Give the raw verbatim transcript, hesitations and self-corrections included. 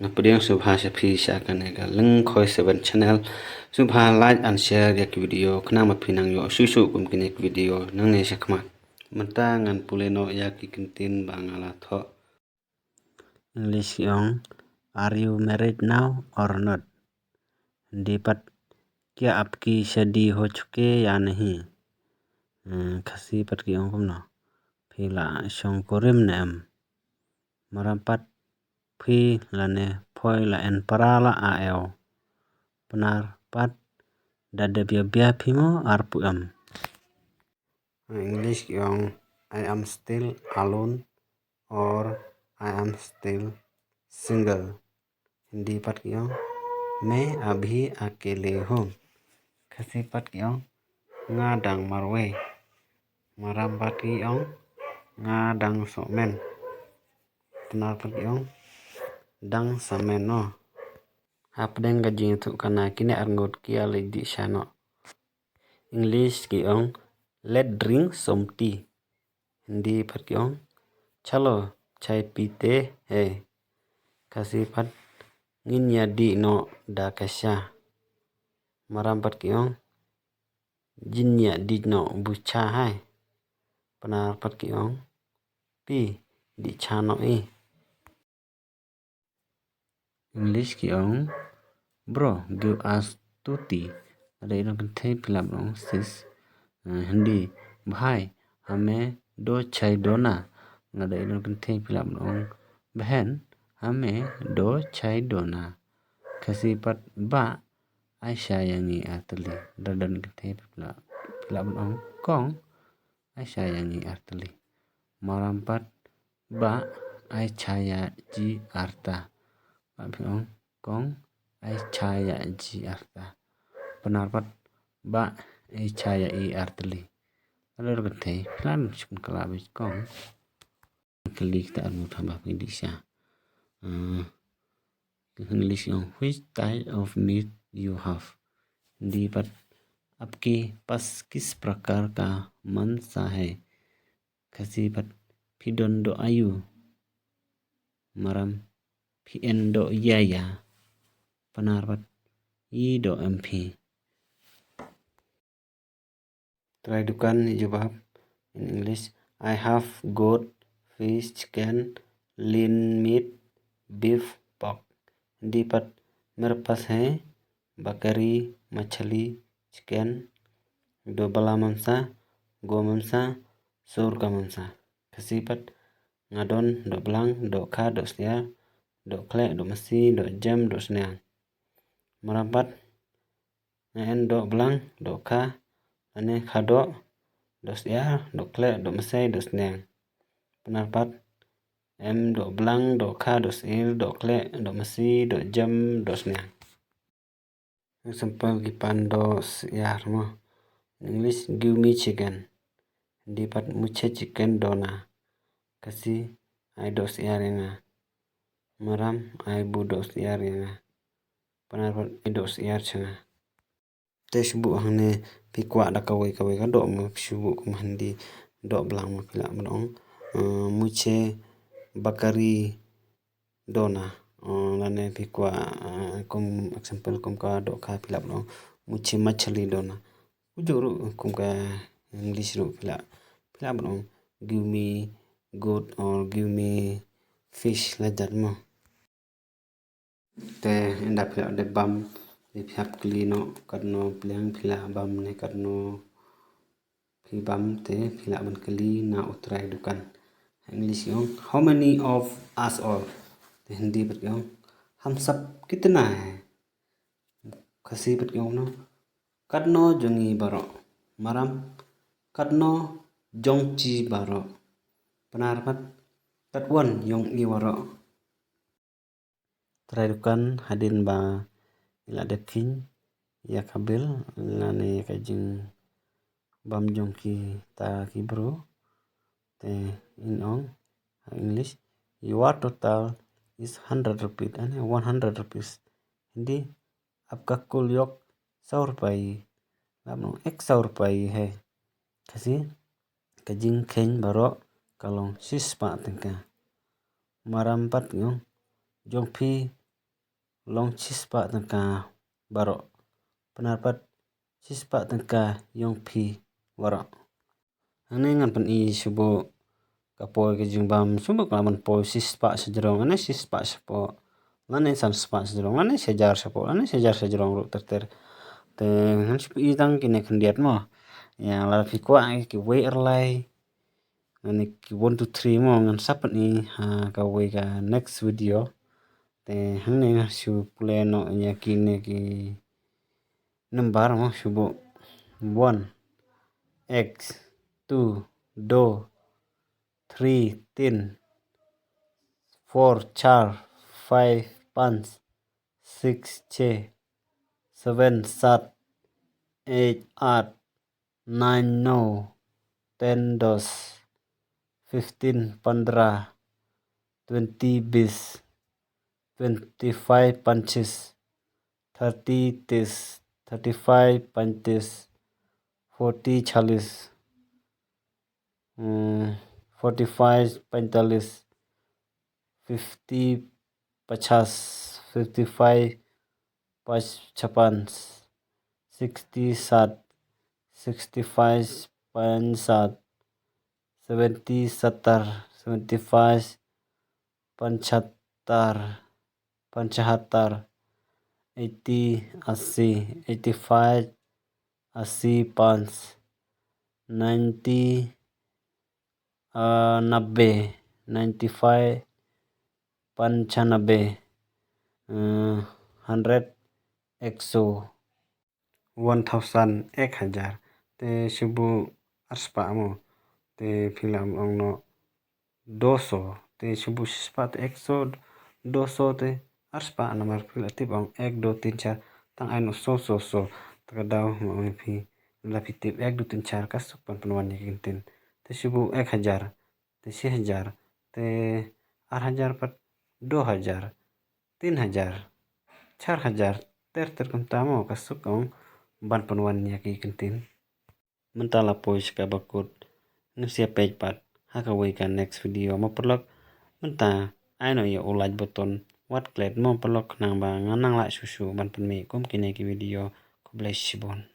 Nga pdiang sngewbha sha phi sha kane ka Lyngkhoi seven channel. Sngewbha like and share ïa ki video khnang ba phin nang ïoh shuh shuh kum kine ki video nangne shakhmat. Mynta ngan pule noh ïa ki kyntien ba nga la thoh. English ki ong, "Are you married now or not?" Hindi pat, "Kya aapki shaadi ho chuki ya nahi?" Hmm, Khasi pat ki ong kumno, "Phi la shongkurim ne em?" Maram pat, "Phi lane phoi la en para la a eo?" Pnar pat, "Da dep ïa biah phi mo arpu em?" English ki ong, "I am still alone or I am still single." Hindi pat ki ong, "Main abhi akeli hoon." Khasi pat ki ong, "Nga dang marwei." Maram pat ki ong, "Nga dang sohmynn." Pnar pat ki ong, "Dang sohmynn noh." Hapdeng ka jingïathuhkhana kine arngut ki ïa leit dih sha noh. English ki ong, "Let's drink some tea." Hindi pat ki ong, "Chalo, chai peete hain." Khasi pat, "Ngin ïa dih noh da ka sha." Maram pat ki ong, "Jin ïa dih noh bu cha hain." Pnar pat ki ong, "Phi dih cha noh i." English ki ong, "Bro, give us two tea." Lada i don kynthei phi lah ban ong sis. Eh, Hindi, "Bhai, hame do chai dona." Lada i don kynthei phi lah ban ong, "Bhen, hame do chai dona." Khasi pat, "Bah, ai sha ïa ngi ar tylli." Lada don kynthei phi lah, phi lah ban ong, "Kong, ai sha ïa ngi ar tylli." Maram pat, "Bah, ai cha ïa ji arta." Bah phi ong, "Kong, ai cha ïa ji arta." Pnar pat, "Bah, ai cha ïa i ar tylli." Lada don kynthei phi lah ban shu kylla beit, "Kong." Kylli kita arngut haba phi dih sha. Eh, English ki ong, "Which type of meat you have?" Hindi pat, "Aapke paas kis prakar ka mansa hai?" Khasi pat, "Phi don doh aïu?" Maram, "Phi en doh ïa ïa?" Pnar pat, "Ï doh em phi?" Trai dukan ïa jubab in English, "I have goat, fish, chicken, lean meat, beef, pork." Hindi pat, "Mere paas hai bakari, machli, chicken, do bala mamsa, go mamsa, sur ka mamsa." Khasi pat, "Nga don doh blang, doh kha, doh syiar, doh khleh, doh masi, doh jem, doh sniang." Maram pat, "Nga en doh blang, doh kha, lane kha doh, doh syiar, doh khleh, doh masi, doh sniang." Pnar pat, "Em doh blang, doh kha, doh syiar, doh khleh, doh masi, doh jem, doh sniang." Example, ki pan doh syiar mo. In English, "Give me chicken." Hindi pat, "Mujhe chicken dona." Khasi, "Ai doh syiar ïa nga." Maram, "Ai buh doh syiar ïa nga." Pnar pat, "Ai doh syiar sha nga." Te shu buh hangne phi kwah da kawei kawei ka doh mo, shu buh kum Hindi doh blang mo phi lah ban ong, eh, "Mujhe bakari dona." Eh, lane phi kwah, eh, kum example kum ka doh kha phi lah ban ong, "Mujhe machli dona." Ujuh ruh kum ka English ruh phi lah, phi lah ban ong, "Give me goat" or "Give me fish," la jat mo. Te ynda phi lah dep bam, te phi hap kylli noh katno pliang phi lah bam ne katno phi bam, te phi lah ban kylli na u trai dukan. English ki ong, "How many of us all?" Te Hindi pat ki ong, "Hum sab kitna hai?" Khasi pat ki ong kumno, "Katno jong ngi baroh?" Maram, "Katno jong phi baroh?" Pnar pat, "Katwon jong ngi baroh?" Trai dukan hadien ba i la dep kheiñ ïa ka bill lane ïa ka jingbam jong kita ki briew, te in ong ha English, "Your total is hundred rupees," ane one hundred rupees. Hindi, "Aapka kul yok sau rupai." Lah ban ong, "Ek sau rupai hai." Khasi, "Ka jingkheiñ baroh ka long shispah tyngka." Maram pat ki ong, "Jong phi long shispah tyngka baroh. Pynarpad shispah tyngka yong phi waroh. Hangne ngan pyni shuh ka poi ka jingbam, shuh ka man poi shispah shajrong, hangne shispah shapoh, lane sanspah shajrong, lane shajar shapoh, lane shajar shajrong ruh ter ter. Te ngan shu pyni tang kine khyndiat mo. Ïa lada phi kwah kiwei ar lai, lane ki one two three mo, ngan sa pyni ha kawei ka next video. Te hangne ngan shu pule noh ïa kine ki number mo, shu buh one, ek, two, do, three, tin, four, char, five, panch, six, chhe, seven, sat, eight, at, nine, no, ten, dos, fifteen, pandra, twenty, bis, twenty-five, panchis, thirty, tis, thirty-five, panchtis, forty, chalis, mm, forty-five, paintalis, fifty, pachas, fifty-five, pach-, chapan, sixty, sat, sixty-five, pansat, seventy, sattar, seventy-five, panchatar, panchahatar, eighty, asi, eighty-five, asi, pans, ninety, ah, nabbe, ninety-five, panchanabe, eh, hundred, ekso, one thousand, ek hajar. Te shu buh arspah mo. Te phi lah ban ong noh doso. Te shu buh shispah te ekso, doso te arspah, namar phi lah tip ong ek, do, tin, char. Tang ai noh so, so, so. Te ka daw mo phi, la phi tip ek, do, tin, char, ka suk ban pynwan ïa ki kyntien. Te shu buh ek hajar. Te shi hajar, te ar hajar pat do hajar, tin hajar, char hajar, ter ter kumta mo, ka suk ong ban pynwan ïa ki kyntien. Mynta la poi sha kaba kut, ngin sa ïa peit pat ha kawei ka next video mo paralok. Mynta ai noh ïa u like button, wat klet mo paralok, khnang ba ngan nang lah shuh shuh ban pynmih kum kine ki video. Khublei shibun.